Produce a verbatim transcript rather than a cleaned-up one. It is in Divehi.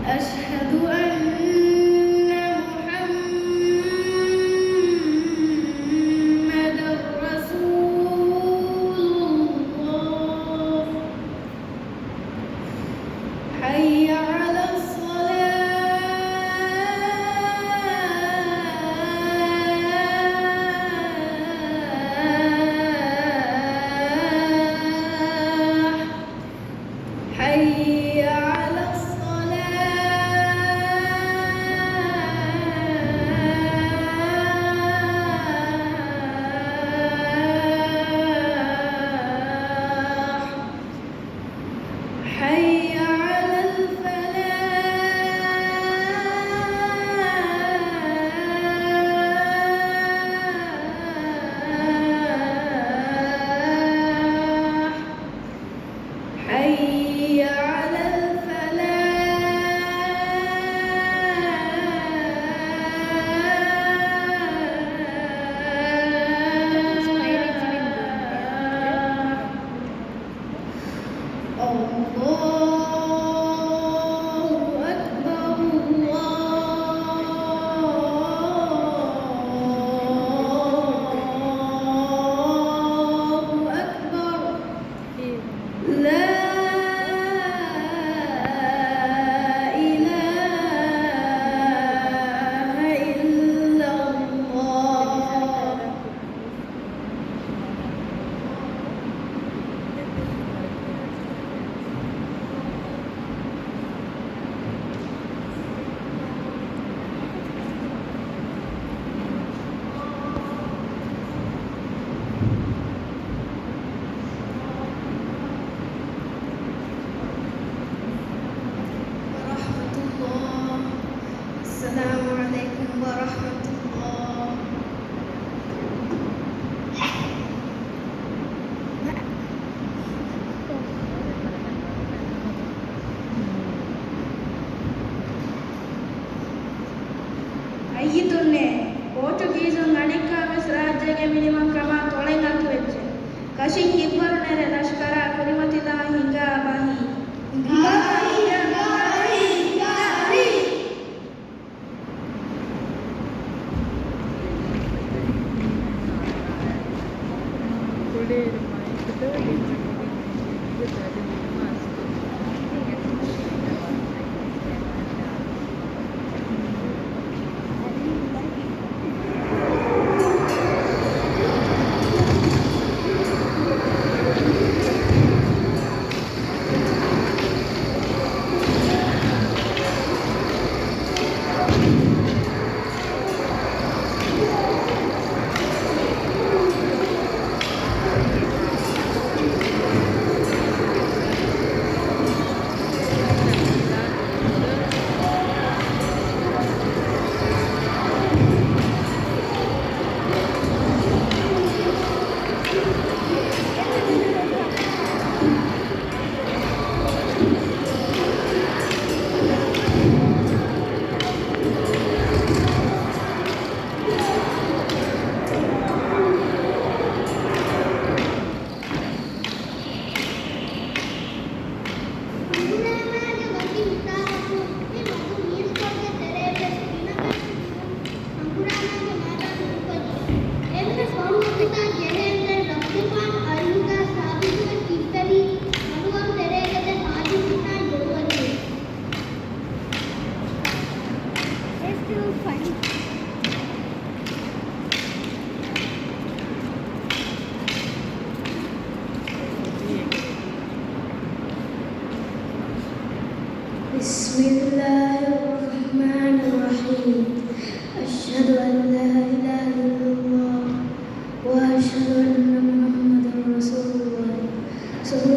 أشهد أن محمدا رسول الله. حي على الصلاة. حي على الصلاة. حي على الفلاح. حي على الفلاح. الله أكبر، الله أكبر. لا إله إلا الله. ورحمة الله. السلام عليكم ورحمة الله. އައްޔިތުންނޭ! ޕޯޗުގީޒުން އަނެއްކާވެސް ރާއްޖޭގެ މިނިވަންކަމާ ތޮޅެއް އަތުވެއްޖެ. ކަށިން ހިތްވަރު ނެރެ ލަޝްކަރާ ކުރިމަތިލާ ހިނގާ ބަހީ. ހިނގާ ބަހީ، ހިނގާ ބަހީ، ހިނގާ ބަހީ. ހަނގުރާމާގެ ވަކި ހިތާމަކުން މި މަދު މީސްކޮޅުގެ ތެރޭގައި ގިނަ ބައެއް މީހުން ހަނގުރާމާގެ މައިދާނަށް އުފައްދި. އެންމެ ފަހު ހިތާ ޖެހޭންދެން ރަސްގެފާނު އަރިހުގަ ސާބިތުވެ ތިއްބެވި މަޑުވަރު ތެރޭގަދަ ހާދި ހިތާ ޖެހުވަނީ. They're still fine. بسم الله الرحمن الرحيم. أشهد أن لا إله إلا الله وأشهد أن محمدا رسول الله. صلى